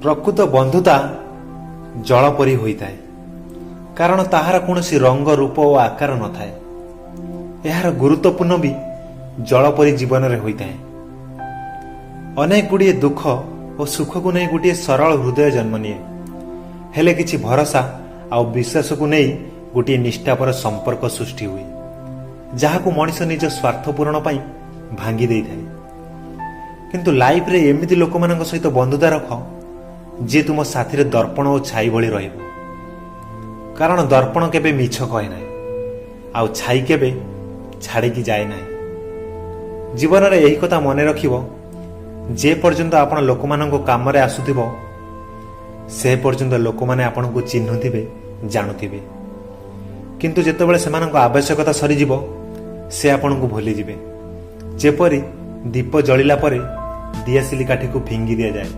ପ୍ରକୃତ ବନ୍ଧୁତା ଜଳ ପରି ହୋଇଥାଏ, କାରଣ ତାହାର କୌଣସି ରଙ୍ଗ, ରୂପ ଓ ଆକାର ନଥାଏ। ଏହାର ଗୁରୁତ୍ୱପୂର୍ଣ୍ଣ ବି ଜଳ ପରି ଜୀବନରେ ହୋଇଥାଏ। ଅନେକ ଗୁଡ଼ିଏ ଦୁଃଖ ଓ ସୁଖକୁ ନେଇ ଗୋଟିଏ ସରଳ ହୃଦୟ ଜନ୍ମ ନିଏ, ହେଲେ କିଛି ଭରସା ଆଉ ବିଶ୍ୱାସକୁ ନେଇ ଗୋଟିଏ ନିଷ୍ଠାପର ସମ୍ପର୍କ ସୃଷ୍ଟି ହୁଏ, ଯାହାକୁ ମଣିଷ ନିଜ ସ୍ୱାର୍ଥ ପୂରଣ ପାଇଁ ଭାଙ୍ଗି ଦେଇଥାଏ। କିନ୍ତୁ ଲାଇଫରେ ଏମିତି ଲୋକମାନଙ୍କ ସହିତ ବନ୍ଧୁତା ରଖ ଯିଏ ତୁମ ସାଥିରେ ଦର୍ପଣ ଓ ଛାଇ ଭଳି ରହିବ, କାରଣ ଦର୍ପଣ କେବେ ମିଛ କହେ ନାହିଁ ଆଉ ଛାଇ କେବେ ଛାଡ଼ିକି ଯାଏ ନାହିଁ। ଜୀବନରେ ଏହି କଥା ମନେ ରଖିବ, ଯେ ପର୍ଯ୍ୟନ୍ତ ଆପଣ ଲୋକମାନଙ୍କ କାମରେ ଆସୁଥିବ ସେ ପର୍ଯ୍ୟନ୍ତ ଲୋକମାନେ ଆପଣଙ୍କୁ ଚିହ୍ନୁଥିବେ, ଜାଣୁଥିବେ, କିନ୍ତୁ ଯେତେବେଳେ ସେମାନଙ୍କ ଆବଶ୍ୟକତା ସରିଯିବ ସେ ଆପଣଙ୍କୁ ଭୁଲିଯିବେ। ଯେପରି ଦୀପ ଜଳିଲା ପରେ ଦିଆସିଲି କାଠିକୁ ଫିଙ୍ଗି ଦିଆଯାଏ।